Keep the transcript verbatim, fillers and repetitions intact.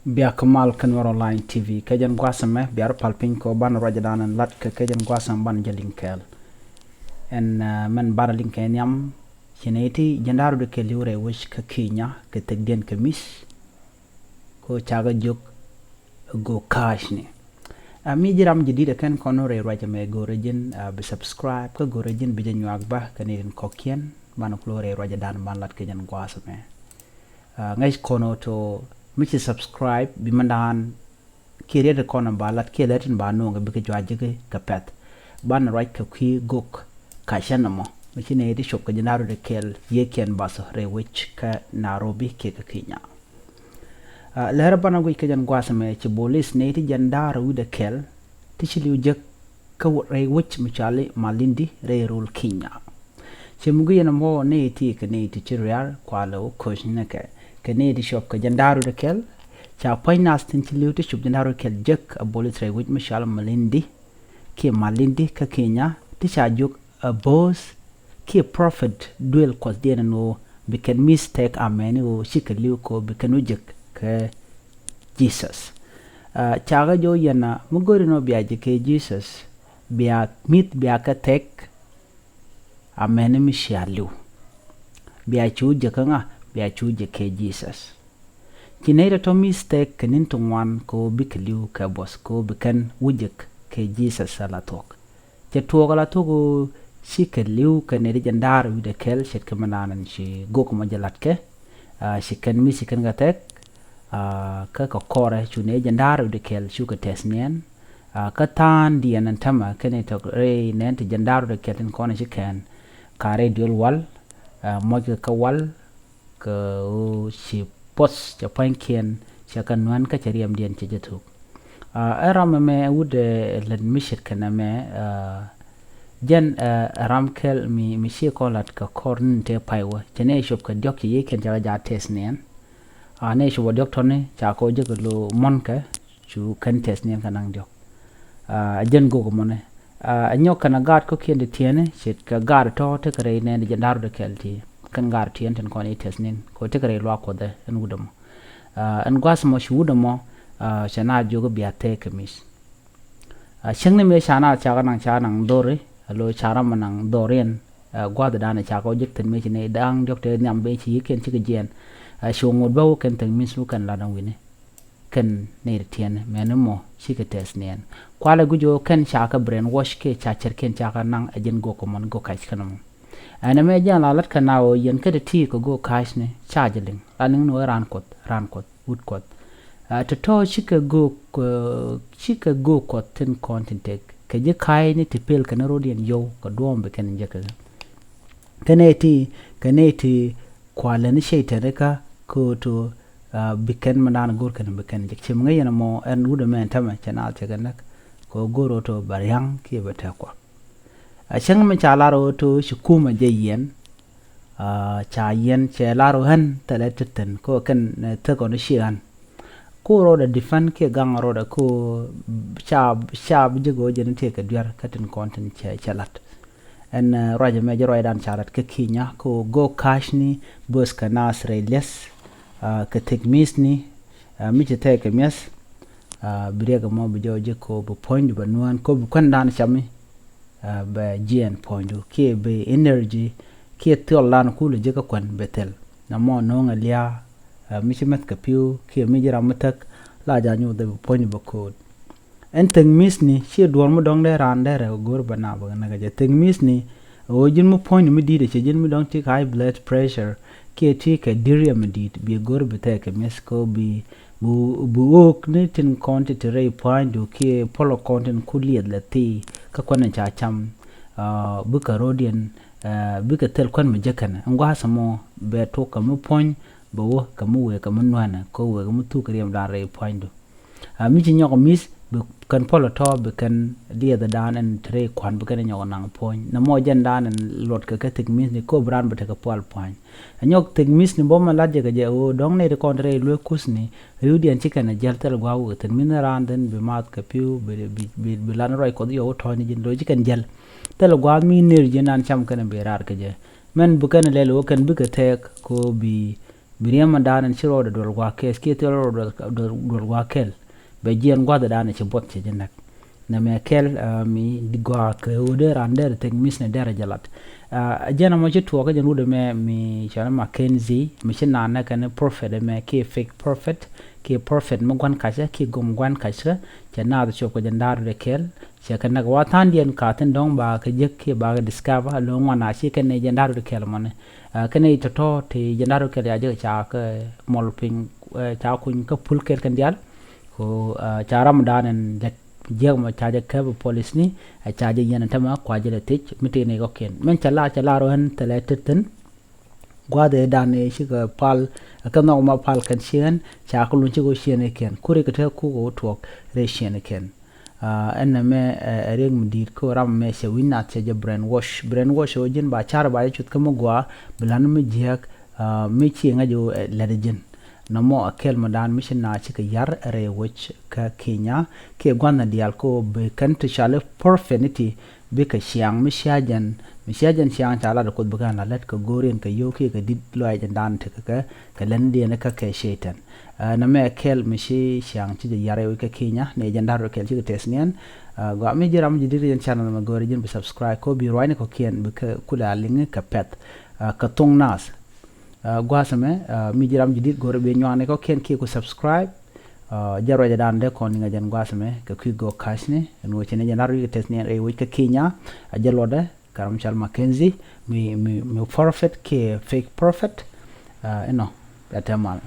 Bia kä mal kä Nuɛr Online T V. Kɛ jɛn gua̱a̱th ɛmɛ bia rɔ pal piny kɛ ɣöö banɛ ruacdan in lat kɛ kɛ jɛn gua̱a̱th ɛmɛ banɛ jɛ liŋ kɛɛl. Ɛn, ah, mɛn banɛ liŋ kɛ nhiam ci nɛy ti jiɛn da̱ŋ rɛw wi̱cdɛ kɛl li̱w rɛy wec kä Kenya kɛ thikdiɛn kɛ mi̱th. Kɛ ɣöö cakɛ jiök ɛ Go Cash ni. Ah, mi ji̱ ram jɛ di̱t ɛ kɛn kɔn rɛy ruac ɛmɛ, go̱rɛ ji̱n, ah, bi subscribe kä go̱rɛ ji̱n bi jɛ nyuak bä kɛ nɛy tin kɔ̱kiɛn banɛ kulɛ rɛy ruacdan banɛ lat kɛ jɛn gua̱a̱th ɛmɛ. Ah, ŋäc kɔn ɣöö to mi ci subscribe bi mindan kiɛ riet kɔn ba lat kiɛ lät in ba no̱o̱ŋ kɛ bikɛ jɔac ji̱ kɛ pɛ̈th. Banɛ ruac kɛ kui̱ Go Cash ɛn ɛmɔ mi ci nɛy ti cop kɛ jiɛn da̱ŋ rɛw wi̱cdɛ kɛl yiëëkiɛn bath rɛy wec kä Nairobi kiɛ kä Kenya. Ah, lärä banɛ guic kɛ jɛn gua̱a̱th ɛmɛ ci bolis nɛy ti jiɛn da̱ŋ rɛw wi̱cdɛ kɛl ti ci li̱w jek kä rɛy wec mi cɔali Malindi rɛy rööl Kenya. Ci mi guic ɛn ɛmɔ nɛy ti kɛ nɛy ti ci riar kualɛ wä ko̱c ni kɛ kɛ nɛy ti cop kɛ jiɛn da̱ŋ rɛw wi̱cdɛ kɛl. Ca pua̱ny nath tin ci li̱w ti cop jiɛn da̱ŋ rɛw wi̱cdɛ kɛl jek ɛ bolis rɛy wec mi cɔali Malindi kiɛ Malindi kä Kenya ti ca jiök ɛ bo̱o̱th kiɛ prophet duël Kuɔth diɛn ɛn ɣöö bi kɛn mi̱th tɛk amɛni ɣöö cikɛ li̱w kɛ ɣöö bi kɛn wä jek kɛ Jesus. Ah, cakɛ jɔw yɛn a mi go̱ri nɔ bia jek kɛ Jesus bia mi̱th bia kɛ tɛk amɛni mi cia li̱w. Bia cu jek kä ŋa? Bia cu jek kɛ Jesus. Ci nɛy tɔ̱tɔ̱ mi̱th tɛk kɛ ni̱n ti ŋuan kɛ ɣöö bikɛ li̱w kɛ buɔth kɛ ɣöö bi kɛn wä jek kɛ Jesus ala thuɔ̱k. Cɛ tuɔɔk ala thuɔ̱k ɣöö cikɛ li̱w kɛ nɛy ti jiɛn da̱ŋ rɛw wi̱cdɛ kɛl ce̱tkɛ mindan ci Go ɛmɔ jɛ latkɛ. Ah, ci kɛn mi̱th ci kɛn kɛ tɛk. Ah, kä kɛ kɔrɛ cu nɛy jiɛn da̱ŋ rɛw wi̱cdɛ kɛl cukɛ tɛth niɛn. Ah, kä tha̱a̱ŋdiɛn ɛn täämɛ kɛn i̱ tɔ̱ rɛy nɛn ti jiɛn da̱ŋ rɛw wi̱cdɛ kɛl tin kɔn ci kɛn ka rɛy duël wal. Ah, muɔckɛ kä wal kɛ ɣöö ci puɔth cɛ pua̱nykiɛn cɛ kɛ nuän kä cɛ riɛmdiɛn cɛ jɛ thuk. Ah, ɛ ram ɛmɛ wut ɛ lät mi ce̱tkɛ nɛmɛ, ah, jɛn, ah, ɛ ram kɛl mi, mi ci kɔn lat kɛ kɔr ni̱n tëë pay wä cɛ nɛy cop kɛ diɔ̱k cɛ yiëëkiɛn cɛ kɛ jaat tɛth niɛn. Ah, nɛy cop ɛ diɔ̱k tɔ̱ni ca kɔ jek kɛ lo̱ muɔ̱nkɛ cu kɛn tɛth niɛn kɛ naŋ diɔ̱k. Ah, ɛ jɛn Go ɛmɔni. Ah, ɛ nyɔk kɛn ɛ gaat kɔ̱kiɛn ti tiɛɛni ce̱tkɛ gaat tɔ̱ tekɛ rɛy nɛn ti jiɛn da̱ŋ rɛw wi̱cdɛ kɛl ti kɛn gaat tiɛɛn tin kɔn i̱ tɛth niɛn kɛ ɣöö tekɛ rɛy luaak Kuɔth ɛ ɛn wut ɛmɔ. Ah, ɛn gua̱a̱th ɛmɔ ci wut ɛmɔ, ah, cɛ naath jiök i̱ bia tɛk kɛ mi̱th. Ah, cäŋ ni mëë ca naath cakɛ naŋ, cakɛ naŋ dhɔri, alo ca ram ɛ naŋ dhɔriɛn, ah, gua̱a̱thdan cakɛ wä jek thi̱n mëë ci nɛy da̱ŋ diɔ̱k tëë nhiam ben ci yiëëkiɛn cikɛ jiɛɛn. Ah, ci wä ŋot bä wä kɛn thɛk mi̱th wä kɛn lat ɛn wi̱ni. Kɛn nɛy ti tiɛɛni mɛni mɔ cikɛ tɛth niɛn. Kualɛ guic ɣöö kɛn cakɛ brainwash kiɛ ca cärkiɛn cakɛ naŋ ɛ jɛn Go ɛmɔni, Go Cash kɛn ɛmɔ. Ɛn ɛmɛ jɛn la lat kɛ naath ɣöö yɛn kä ti ti kɛ Go Cash ni ca jɛ liŋ. La liŋ ni ɣöö raan Kuɔth, raan Kuɔth, wut Kuɔth. Ah, tɔ̱tɔ̱ cikɛ Go, eh, cikɛ Go Kuɔth tin kɔn tin tëk kɛ ji̱ ka̱a̱cni ti pël kɛn rɔ̱diɛn yio̱w kɛ duɔ̱ɔ̱m bi kɛn jek kɛ kɛ. Kɛ nɛy ti, kɛ nɛy ti kualɛ ni Cɛytan kä kɛ ɣöö to, ah, bi kɛn mindan go̱r kɛn bi kɛn jek. Ci mi ŋäc yɛn ɛmɔ ɛn wut ɛmɛ ɛn täämɛ cɛ naath cɛ kɛ näk kɛ ɣöö go̱r ɣöö to bɛ ria̱ŋ kiɛ bɛ tɛk kua. A cäŋ mi ca lar ɣöö to ci kumɛ jɛ yiɛn, ah, ca yiɛn cɛ lar ɣöö ɣän thilɛ ti thi̱n kɛ ɣöö kɛn, eh, thäk ɣɔn ci ɣän. Ku rɔɔdɛ defend kiɛ gaŋ rɔɔdɛ ku ca, ca bi jek ɣöö jɛn tëëkɛ duer kä tin kɔn tin cɛ, cɛ lat. Ɛn, eh, ruac ɛmɛ jɛ ruacdan ca lat kä Kenya ku Go Cash ni böth kɛ naath rɛy li̱eth, ah, kɛ thik mi̱thni, ah, mi ci thɛɛk kɛ mi̱eth, ah, bi riɛk ɛmɔ bi jɔɔc jek kɛ ɣöö bi puɔ̱nydu bɛ nuään kɛ ɣöö bi kuändan cami. Ah, bɛ jiɛɛn puɔ̱nydu kiɛ bi energy kiɛ thiɔldan kulɛ jek kä kuän bɛ thil. Nɔmɔ no̱o̱ŋ ɛ lia̱a̱, ah, mi ci mäth kɛ pi̱w kiɛ mi ji̱ ram mi thäk la ja̱ nyuuth ɛ bi puɔ̱nydu bɛ ko̱o̱t. Ɛn thik mi̱thni ciɛ duɔ̱ɔ̱r mi dɔ̱ŋ dee raan dee rɛw go̱o̱r bɛ naap bɛ näk ɛ jɛ. Thik mi̱thni ɛ ɣöö ji̱n mi puɔ̱nydu mi di̱i̱t ɛ cɛ ji̱n mi dɔ̱ŋ ti kɛ high blood pressure kiɛ ti kɛ delirium mi di̱i̱t bi go̱o̱r bi thɛɛk kɛ mi̱eth kɛ ɣöö bi, bi, bi ɣöök ni tin kɔn ti te rɛy pua̱a̱nydu kiɛ puɔlɔ kɔn tin ku liɛth lɛ thii kä kuän in ca cam, ah, bikɛ ro̱diɛn, ah, bikɛ thil kuän mi jek kɛnɛ. Ɛn gua̱a̱th ɛmɔ bɛ tok kɛ mi puɔ̱ny bɛ wä kɛ mi wëë kɛ mi nuanɛ kɛ wëë kɛ mi thuk kɛ riɛmdan rɛy pua̱a̱nydu. Ah, mi ci nyɔk mi̱th bi kɛn puɔl ɛ tɔ̱ bi kɛn liɛthdan ɛn te rɛy kua̱n bi kɛn nyɔk naŋ puɔ̱ny. Nɔmɔ jɛndan ɛn luɔtkɛ kä thik mi̱thni kop raan bi tekɛ pual pua̱ny. Ɛ nyɔk thik mi̱thni bä mɛ lat jɛ kɛ jɛ ɣöö dɔ̱ŋ nɛy ti kɔn te rɛy lueek kuthni ri̱wdiɛn ci kɛn ɛ jiäl thil gua̱a̱k wëë thi̱n mi̱thni raan thi̱n bi math kɛ pi̱w bi, bi, bi, bi lan ruac Kuɔth yɔw wä tɔ̱ɔ̱cni ji̱n lo̱c ci kɛn jiäl. Thil gua̱a̱k mi ner ji̱n an cam kɛn bi raar kɛ jɛ. Mɛn bi kɛn lɛl ɣöö kɛn bikɛ thɛɛk kɛ ɣöö bi Bi riɛm ɛ da̱a̱n ɛn ci rɔɔdɛ duɔl gua̱a̱k kɛɛl kiɛ thil rɔɔdɛ duɔl gua̱a̱k kɛɛl. Bɛ jiɛn gua̱th ɛ da̱a̱n ɛ ci buɔth cɛ jɛ näk. Nɛmɛ kɛl mi di gɔaa kɛ ɣöö dee raan derɛ tek mith ni derɛ jɛ lat. Jɛn ɛmɔ ci tuɔɔk kä jɛn wut ɛmɛ mi cɔl i̱ Mackenzie mi ci naan nɛ kɛn prophet ɛmɛ kiɛ fake prophet kiɛ prophet mi gua̱n kacä kiɛ gom gua̱n kacä. Cɛ naath cop kɛ jɛn da̱a̱r wut ɛ kɛl cɛ kɛ näk wa tha̱a̱ŋdiɛn ka thi̱n dɔ̱ŋ ba kɛ jek kiɛ ba kɛ discover lo̱o̱ŋ ŋuan a ci kɛn ni jɛn da̱a̱r wut ɛ kɛl ɛmɔni. Kɛn ni tɔ̱tɔ̱ ti jɛn da̱a̱r wut ɛ kɛl ya jek ca kɛ mɔl piny ca kuny kä pul kɛl kɛn diaal. Ko ca ram dan ɛn jɛ jiäk mɔ ca jɛ käp police ni ɛ ca jɛ yɛn tämɛ kua jɛ lɛ thiec mi tëë ni kɔkiɛn min cɛ lar cɛ lar ɣän thilɛ tet thi̱n. Gua̱a̱th ëë dan ëë cikɛ pal kä nhɔk ma pal kɛn ciɛɛn ca kä luny cikɛ ciɛɛn ikiɛn kuri kɛ te kuk ɛ wä tuɔɔk rɛy ciɛɛn ikiɛn. Ɛn nɛmɛ ɛ riɛk mi di̱i̱t kä ram mɛ cɛ wi̱c nath cɛ jɛ brainwash brainwash ɛ wä ji̱n ba car ba jɛ cuth kä mi gua̱a̱ bi la̱n mi jiäk. Mi ci ŋäc ɣöö lät ɛ ji̱n nɔmɔ a kɛl mi daan mi ci na cikɛ yar rɛy wec kä Kenya kiɛ gua̱nh diaal kä ɣöö bi kɛn ti cɔal i̱ prophet ni ti bikɛ ciaŋ mi cia jɛn mi cia jɛn ciaŋ ca lat ɛ Kuoth bikɛ ɣän la lät kɛ go̱o̱riɛn kɛ yio̱w kiɛ kɛ di̱t lɔaac jɛn daan tekɛ kɛ kɛ lät ni diɛn kä kɛ Cɛytan. Nɛmɛ a kɛl mi ci ciaŋ ci jɛ yar rɛy wec kä Kenya ni jɛn da̱r rɔ kɛl cikɛ tɛth niɛn. Gɔaa mi ji̱ ram ji̱ di̱t jɛn channel mɛ go̱o̱rɛ ji̱n bi subscribe kɛ ɣöö bi ruacni kɔ̱kiɛn bikɛ kulɛ a liŋi kɛ pɛ̈th. Kɛ thoŋ naath. Gua̱a̱th ɛmɛ mi ji̱ ram ji̱ di̱t go̱rɛ bi nyuani kɔ̱kiɛn kiɛ ku subscribe. Jɛ ruacɛ dan dee kɔn niŋɛ jɛn gua̱a̱th ɛmɛ kɛ kui̱ gɔɔ ka̱cni ɛn wecɛ ni jɛn lar wi̱i̱ kɛ tɛth ni ɛn rɛy wec kä Kenya. A jɛ luɔtdɛ kɛ ram cɔal Mackenzie mi mi mi prophet kiɛ fake prophet. Inɔ bɛ tɛmal.